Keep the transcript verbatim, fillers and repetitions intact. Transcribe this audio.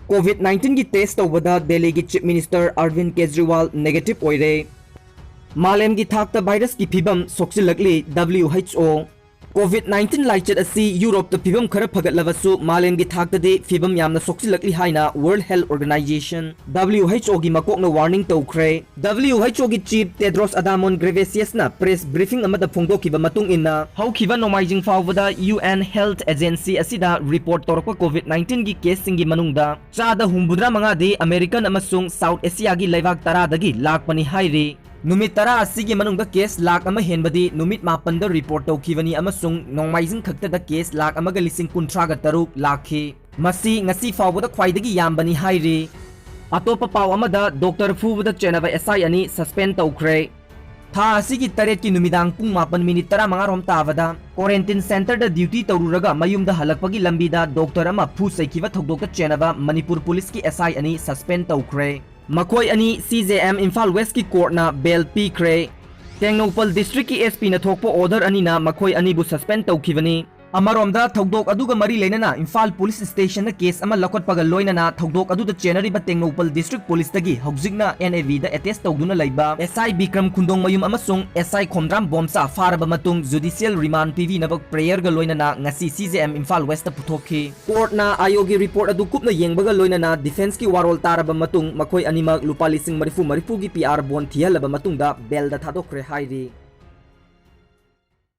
COVID nineteen ꯒꯤ test ꯇꯧꯕꯗ ꯗꯦꯜꯂꯤꯒꯤ Chief Minister Arvind Kejriwal negative ꯑꯣꯏꯔꯦ꯫ ꯃꯥꯂꯦꯝꯒꯤ ꯊꯥꯛꯇ virus ꯀꯤ ꯐꯤꯕꯝ ꯁꯣꯛꯆꯤꯜꯂꯛꯂꯤ, W H O꯫ COVID nineteen ꯂꯥꯏꯆꯠ ꯑꯁꯤ ꯌꯨꯔꯣꯞꯇ ꯐꯤꯕꯝ ꯈꯔ ꯐꯒꯠꯂꯕꯁꯨ, ꯃꯥꯂꯦꯝꯒꯤ ꯊꯥꯛꯇꯗꯤ ꯐꯤꯕꯝ ꯌꯥꯝꯅ ꯁꯣꯛꯆꯤꯜꯂꯛꯂꯤ ꯍꯥꯏꯅ World Health Organization, W H O ꯒꯤ ꯃꯀꯣꯛꯅ warning ꯇꯧꯈ꯭ꯔꯦ꯫ W H O ꯒꯤ Chief Tedros Adhanom Ghebreyesus ꯅ press briefing ꯑꯃꯗ ꯐꯣꯡꯗꯣꯛꯈꯤꯕ ꯃꯇꯨꯡ ꯏꯟꯅ, ꯍꯧꯈꯤꯕ ꯅꯣꯡꯃꯥꯏꯖꯤꯡ ꯐꯥꯎꯕꯗ U N Health Agency ꯑꯁꯤꯗ report ꯇꯧꯔꯛꯄ COVID nineteen ꯒꯤ case ꯁꯤꯡꯒꯤ ꯃꯅꯨꯡꯗ ꯆꯥꯗ ꯍꯨꯝꯐꯨꯇꯔꯥ ꯃꯉꯥꯗꯤ American ꯑꯃꯁꯨꯡ South Asia ꯒꯤ ꯂꯩꯕꯥꯛ ꯇꯔꯥꯗꯒꯤ ꯂꯥꯛꯄꯅꯤ ꯍꯥꯏꯔꯤ꯫ ꯅꯨꯃꯤꯠ ꯇꯔꯥ ꯑꯁꯤꯒꯤ ꯃꯅꯨꯡꯗ case ꯂꯥꯈ ꯑꯃ ꯍꯦꯟꯕꯗꯤ ꯅꯨꯃꯤꯠ ꯃꯥꯄꯟꯗ report ꯇꯧꯈꯤꯕꯅꯤ ꯑꯃꯁꯨꯡ ꯅꯣꯡꯃꯥꯏꯖꯤꯡ ꯈꯛꯇꯗ case ꯂꯥꯈ ꯑꯃꯒ ꯂꯤꯁꯤꯡ ꯀꯨꯟꯊ꯭ꯔꯥꯒ ꯇꯔꯨꯛ ꯂꯥꯛꯈꯤ꯫ ꯃꯁꯤ ꯉꯁꯤ ꯐꯥꯎꯕꯗ ꯈ꯭ꯋꯥꯏꯗꯒꯤ ꯌꯥꯝꯕꯅꯤ ꯍꯥꯏꯔꯤ꯫ ꯑꯇꯣꯞꯄ ꯄꯥꯎ ꯑꯃꯗ, doctor ꯐꯨꯕꯗ ꯆꯦꯟꯅꯕ S I ꯑꯅꯤ suspend ꯇꯧꯈ꯭ꯔꯦ꯫ ꯊꯥ ꯑꯁꯤꯒꯤ ꯇꯔꯦꯠꯀꯤ ꯅꯨꯃꯤꯗꯥꯡ ꯄꯨꯡ ꯃꯥꯄꯟ minute ꯇꯔꯥꯃꯉꯥ ꯔꯣꯝ ꯇꯥꯕꯗ quarantine centre ꯗ duty ꯇꯧꯔꯨꯔꯒ ꯃꯌꯨꯝꯗ ꯍꯜꯂꯛꯄꯒꯤ ꯂꯝꯕꯤꯗ doctor ꯑꯃ ꯐꯨ ꯆꯩꯈꯤꯕ ꯊꯧꯗꯣꯛꯇ ꯆꯦꯟꯅꯕ ꯃꯅꯤꯄꯨꯔ ꯄꯨꯂꯤꯁꯀꯤ S I ꯑꯅꯤ suspend ꯇꯧꯈ꯭ꯔꯦ꯫ ꯃꯈꯣꯏ ꯑꯅꯤ C J M Imphal West ꯀꯤ court ꯅ bail ꯄꯤꯈ꯭ꯔꯦ꯫ ꯇꯦꯡꯅꯧꯄꯜ district ꯀꯤ S P ꯅ ꯊꯣꯛꯄ order ꯑꯅꯤꯅ ꯃꯈꯣꯏ ꯑꯅꯤꯕꯨ suspend ꯇꯧꯈꯤꯕꯅꯤ꯫ ꯑꯃꯔꯣꯝꯗ, ꯊꯧꯗꯣꯛ ꯑꯗꯨꯒ ꯃꯔꯤ ꯂꯩꯅꯅ ꯏꯝꯐꯥꯜ police station ꯗ case ꯑꯃ ꯂꯧꯈꯠꯄꯒ ꯂꯣꯏꯅꯅ ꯊꯧꯗꯣꯛ ꯑꯗꯨꯗ ꯆꯦꯟꯅꯔꯤꯕ ꯇꯦꯡꯅꯧꯄꯜ district police ꯇꯒꯤ ꯍꯧꯖꯤꯛꯅ N A V the attach ꯇꯧꯗꯨꯅ ꯂꯩꯕ S I ꯕꯤꯀ꯭ꯔꯝ ꯈꯨꯟꯗꯣꯡꯃꯌꯨꯝ ꯑꯃꯁꯨꯡ S I ꯈꯣꯝꯗ꯭ꯔꯥꯝ ꯕꯣꯝꯆꯥ ꯐꯥꯔꯕ ꯃꯇꯨꯡ judicial remand ꯄꯤꯕꯤꯅꯕ prayer ꯒ ꯂꯣꯏꯅꯅ ꯉꯁꯤ C J M Imphal West ꯇ ꯄꯨꯊꯣꯛꯈꯤ꯫ Court ꯅ ꯑꯥꯌꯣꯒꯤ report ꯑꯗꯨ ꯀꯨꯞꯅ ꯌꯦꯡꯕꯒ ꯂꯣꯏꯅꯅ defence ꯀꯤ ꯋꯥꯔꯣꯜ ꯇꯥꯔꯕ ꯃꯇꯨꯡ ꯃꯈꯣꯏ ꯑꯅꯤꯃꯛ ꯂꯨꯄꯥ ꯂꯤꯁꯤꯡ ꯃꯔꯤꯐꯨ ꯃꯔꯤꯐꯨꯒꯤ P R bond ꯊꯤꯍꯜꯂꯕ ꯃꯇꯨꯡꯗ bail ꯗ ꯊꯥꯗꯣꯛꯈ꯭ꯔꯦ ꯍꯥꯏꯔꯤ꯫